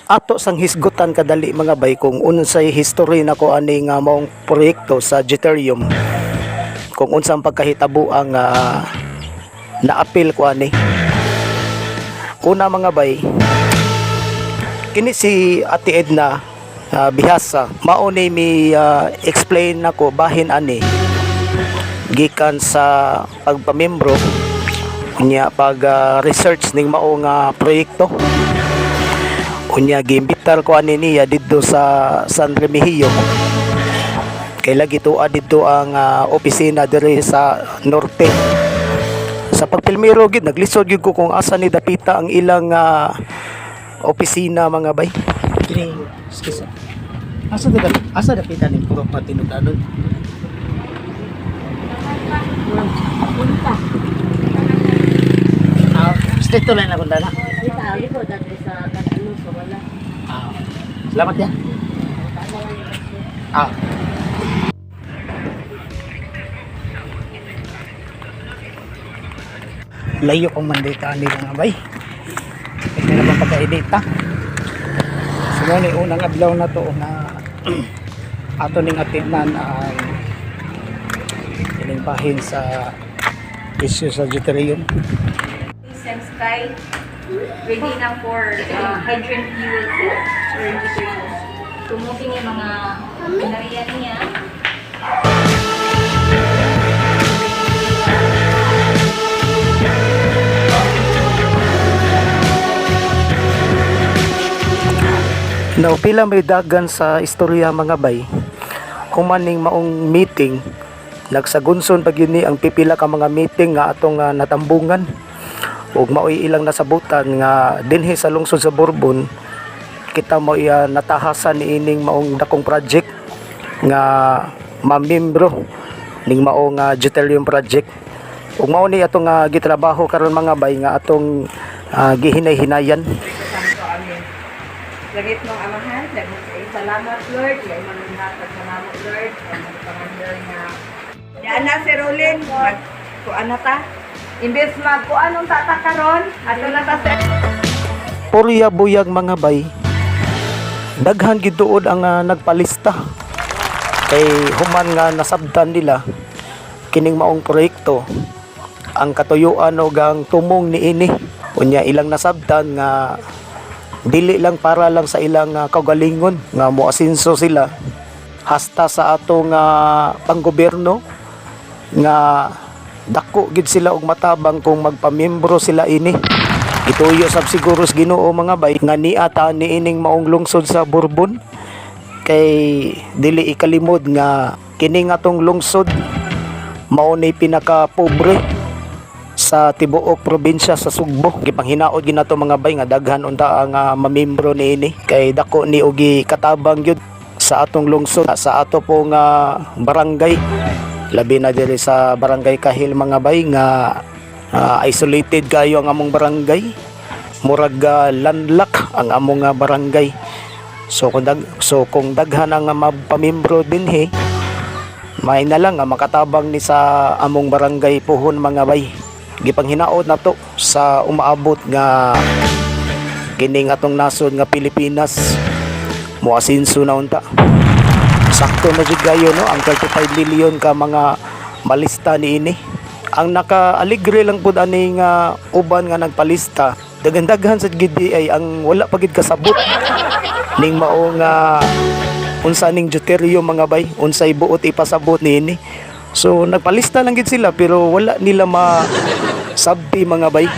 Ato sang hisgutan kadali, mga bay, kung unsay history nako ani nga maong proyekto sa Deuterium, kung unsang pagkahitabo ang naapil ko ani. Una, mga bay, kini si Ate Edna Bihasa, mao ni mi explain nako bahin ani gikan sa pagpamembro unya pag research ning mao nga proyekto. Unya giimbitar ko ani niya didto sa San Remigio kay lagi tuwa didto ang opisina diri sa norte. Sa pagpilmiro gid, naglisod gyud ko kung asa ni dapita ang ilang opisina, mga bay. Kini, excuse. Asa dapita ning Purok Matinudanon? Punta. Ah, straight to lang na kunda na. Kita, ali ko dati sa ano so wala. Ah, salamat ya. Ah. Layo kong mandita ani, mga bay. Hindi na bang pagkaedita. So mo ni unang adlaw na to na ato ning atinan ang ining bahin sa issue sa Deuterium. Same Sky, ready na for hydrogen fuel cell or deuterium. Tumukin yung mga nariyan niya. Now, pila may dagan sa istorya, mga bay. Humaning maong meeting, nagsagunson pag yun ni ang pipila ka mga meeting nga atong natambungan. Ug maoy ilang nasabutan nga dinhi sa lungsod sa Borbon kita mo iya natahasan ni ining maong dakong project nga mamembro ning maong Deuterium project. Ug mao ni atong gitrabaho karon, mga bay, nga atong gihinay-hinayan. Santo, amen. Langit mong Amahan, daghan kay salamat, Lord, kay imong hatag sa namo, Lord, ang mga pangandoy nga Daan na si Rolin, mag kuan na ta. Imbes magkuan ang tata karon, ato na ta sa Purya buyag, mga bay, daghan gid tuod ang nagpalista kay human nga nasabtan nila kining maong proyekto, ang katuyuan og ang tumong niini. Unya ilang nasabtan nga dili lang para lang sa ilang kaugalingon nga moasinso sila, hasta sa atong panggobyerno nga dako gid sila og matabang kung magpamiyembro sila ini. Gituyo sab siguro sa Ginoo, mga bay, nga niata ni ining maong lungsod sa Borbon kay dili ikalimod nga kini nga atong lungsod mao ni pinaka pobre sa tibuok probinsya sa Sugbo. Gipanghinaot gid nato, mga bay, nga daghan unta ang mamembro niini kay dako ni og katabang gyud sa atong lungsod, sa ato pong barangay, labi na diri sa Barangay Kahil, mga bay, nga isolated kayo ang among barangay, murag landlock ang among barangay. So kung daghan ang mapamembro dinhi, may na lang nga makatabang ni sa among barangay puhon, mga bay. Gipanghinaot na to sa umaabot nga kining atong nasod nga Pilipinas moasinso na unta. Sakto na jud kayo, no, ang 35 million ka mga malista niini. Ang naka-aligre lang pud ani nga uban nga nagpalista, daghan-daghan sa gid ay ang wala pa gid kasabot ning mao nga unsa ning deuterium, mga bay, unsay buot ipasabot niini. So nagpalista lang gid sila pero wala nila ma sabti, mga bay.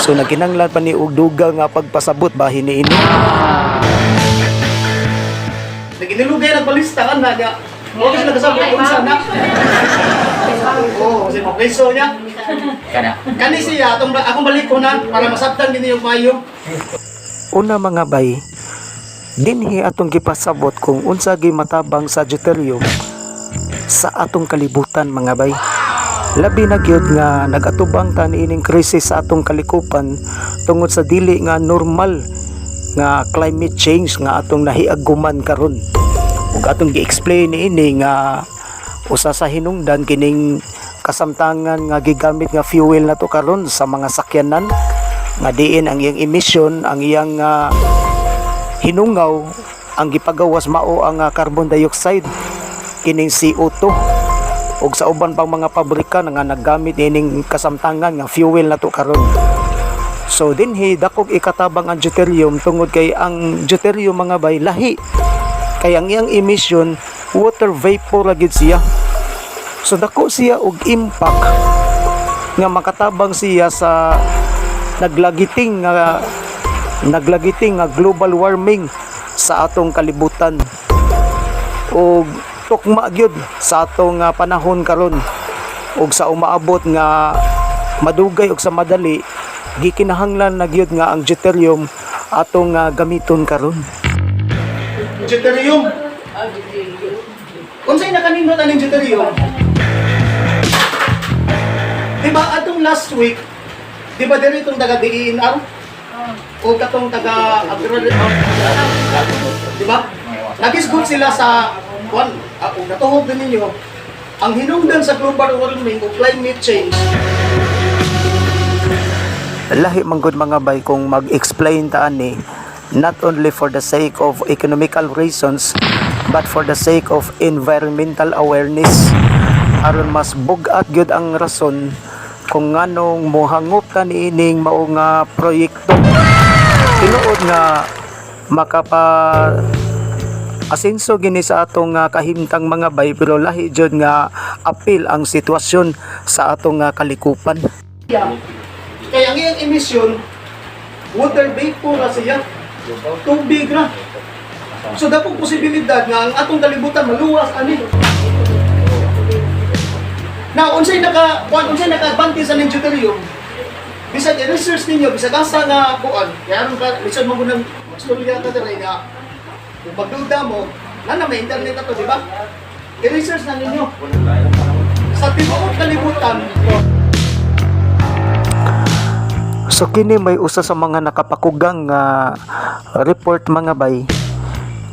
So nagkinahanglan pa ni og dugang nga pagpasabot bahin niini. Naginilugay nagpalista ka na niya. Mo kasi nagkasabot unsa na. Oo, kasi mapreso niya. Kana. Kani siya atong akong balik ko na para masabtan gini yung mayo. Una, mga bay, dinhi atong gipasabot kung unsa gi matabang sa deuterium sa atong kalibutan, mga bay. Labi na gyud nga nagatubang ta niining krisis sa atong kalikupan tungod sa dili nga normal nga climate change nga atong nahiaguman karon. Ug atong gi-explain niini nga usa sa hinungdan kining kasamtangan nga gigamit nga fuel na to karon sa mga sakyanan nga diin ang iyang emission, ang iyang Hinungaw, ang gipagawas mao ang carbon dioxide, kining CO2, ug sa uban pang mga pabrika nga naggamit ining kasamtangan nga fuel nato karon. So dinhi dakog ikatabang ang deuterium tungod kay ang deuterium, mga bay, lahi kay ang iyang emission water vapor ra gyud siya. So dako siya og impact nga makatabang siya sa naglagiting nga global warming sa atong kalibutan ug tukma gyud sa atong panahon karon ug sa umaabot nga madugay ug sa madali, gikinahanglan na gyud nga ang deuterium atong gamiton karon. Deuterium. Unsay nakanindot aning deuterium? Di ba atong last week, di ba diri itong taga DENR? O katong taga agrarian, di ba? Nagisgot sila sa one, kung natuhog din ninyo, ang hinungdan sa global warming o climate change. Lahi manggod, mga bay, kung mag-explain ta ani, not only for the sake of economical reasons but for the sake of environmental awareness, aron mas bug-at gyud ang rason kung nganong mohangop ta niining mao nga proyekto. Tinuod nga makapa asenso gini sa atong kahimtang, mga bay, pero lahi jud nga apil ang sitwasyon sa atong kalikupan. Kaya ang iyang emission, water vapor ra siya. Tubig ra. So dakong posibilidad nga ang atong kalibutan maluwas ani. Now, unsay naka-advantage sa deuterium? Bisag i-research ninyo, bisag asa nga kuan, kaya aron ka lisod mo nang magstorya ka diri nga kung magduda mo, na na may internet ato, di ba? I-research na ninyo. Sa tibuok kalibutan. So kini may usa sa mga nakapakugang nga report, mga bay,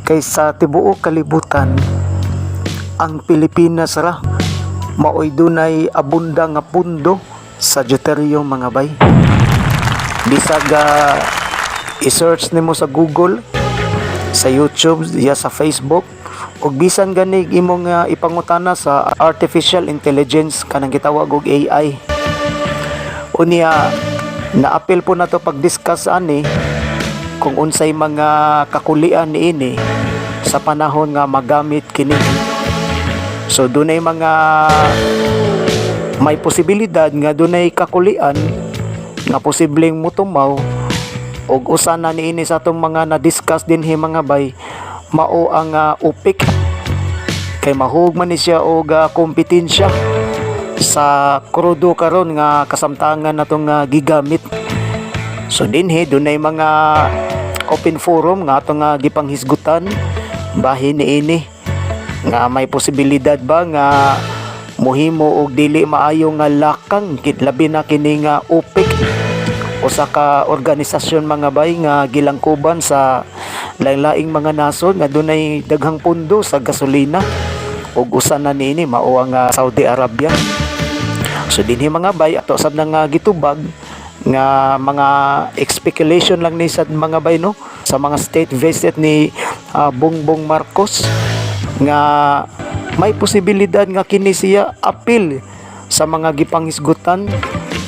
kay sa tibuok kalibutan ang Pilipinas ra maoy dunay abunda nga pundo sa deuterium, mga bay. Bisag i-search nimo sa Google, sa YouTube, ya sa Facebook, ug bisan ganig imong ipangutana sa artificial intelligence, kanang gitawag og AI. Unya naapil po na to pag-discuss ani kung unsay mga kakulian niini sa panahon nga magamit kini. So dunay mga may posibilidad nga dunay kakulian nga posibleng mutumaw, ug usa na niini sa atong mga na-discuss dinhi, mga bay, mao ang OPEC, kay mahug man ni siya og kompetensya sa krudo karon nga kasamtangan natong gigamit. So dinhi dunay mga open forum nga atong gipanghisgutan bahin niini nga may posibilidad ba nga muhimo og dili maayo nga lakang kit labi na kini nga OPEC, usa ka organisasyon, mga bay, nga gilangkuban sa laing-laing mga nasod nga dunay daghang pundo sa gasolina, ug usa na niini mao ang Saudi Arabia. So dinhi, mga bay, ato sab na nga gitubag nga mga speculation lang ni sad, mga bay, no, sa mga state visit ni Bongbong Marcos nga may posibilidad nga kini siya apil sa mga gipanghisgutan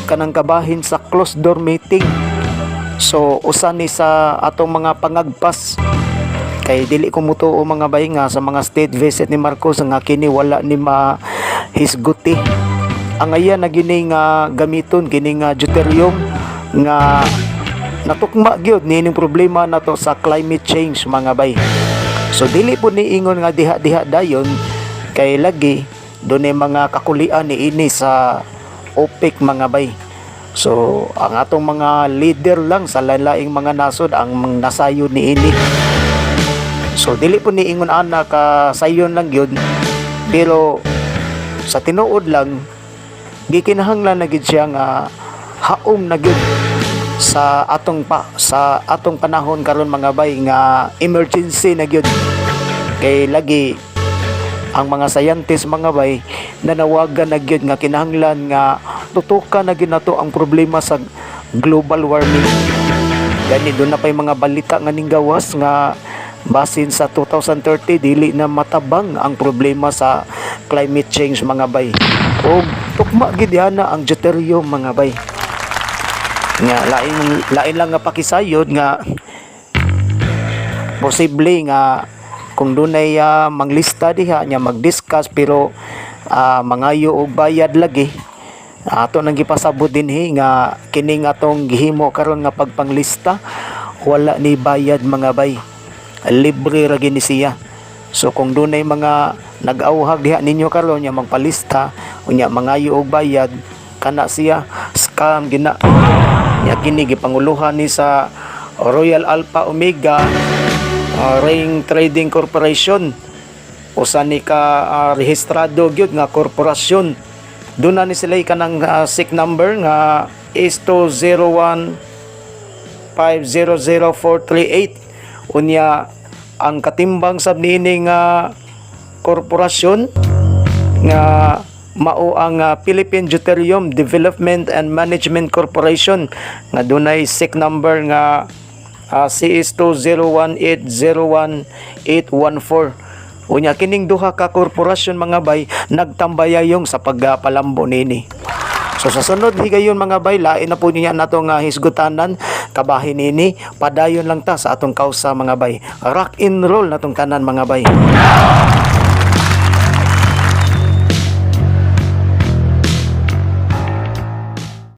kanang kabahin sa closed door meeting. So usa ni sa atong mga pangagpas kay dili ko mutuo, mga bay, nga sa mga state visit ni Marcos nga kini wala ni mahisguti. Ang aya na gini nga gamiton kini nga deuterium nga natukma gyud niining problema nato sa climate change, mga bay. So dili po ni ingon nga diha-diha dayon kay lagi dunay mga kakulian ni ini sa OPEC, mga bay. So ang atong mga leader lang sa laing mga nasod ang nasayon ni ini. So dili po ni ingon ana ka sayon lang gyud, pero sa tinuod lang gikinahanglan na gid siya nga haom na gyud sa atong panahon karon, mga bay, nga emergency na gyud kay lagi ang mga scientist, mga bay, nanawagan na gyud nga kinahanglan nga tutukan na gyud nato ang problema sa global warming. Gani doon na pa'y mga balita nga ning gawas nga basin sa 2030 dili na matabang ang problema sa climate change, mga bay. O tukma gid na ang deuterium, mga bay. Nga lain lain lang nga pakisayod nga posible nga kung dunay manglista diha nya mag-discuss, pero mangayo og bayad lagi. Ato nang gipasabot dinhi nga kining atong gihimo karon nga pagpanglista, wala ni bayad, mga bay, libre ra gini siya. So kung dunay mga nag-awhag diha ninyo karon nya magpalista unya mangayo og bayad, kana siya scam gina. Nya kini gipanguluhan ni sa Royal Alpha Omega Ring Trading Corporation, usa ni ka rehistrado gyud nga korporasyon. Doon na ni sila kanang SEC number nga is 201500438. Unya ang katimbang sab niini nga korporasyon nga mao ang Philippine Deuterium Development and Management Corporation nga dunay SEC number nga CS201801814. Unya kining duha ka korporasyon, mga bay, nagtambayayong sa pagpalambo nini. So sa sunod higayon, mga bay, lain na po niya nato nga hisgutanan kabahin nini. Padayon lang ta sa atong kausa, mga bay. Rock and roll natong tanan, mga bay.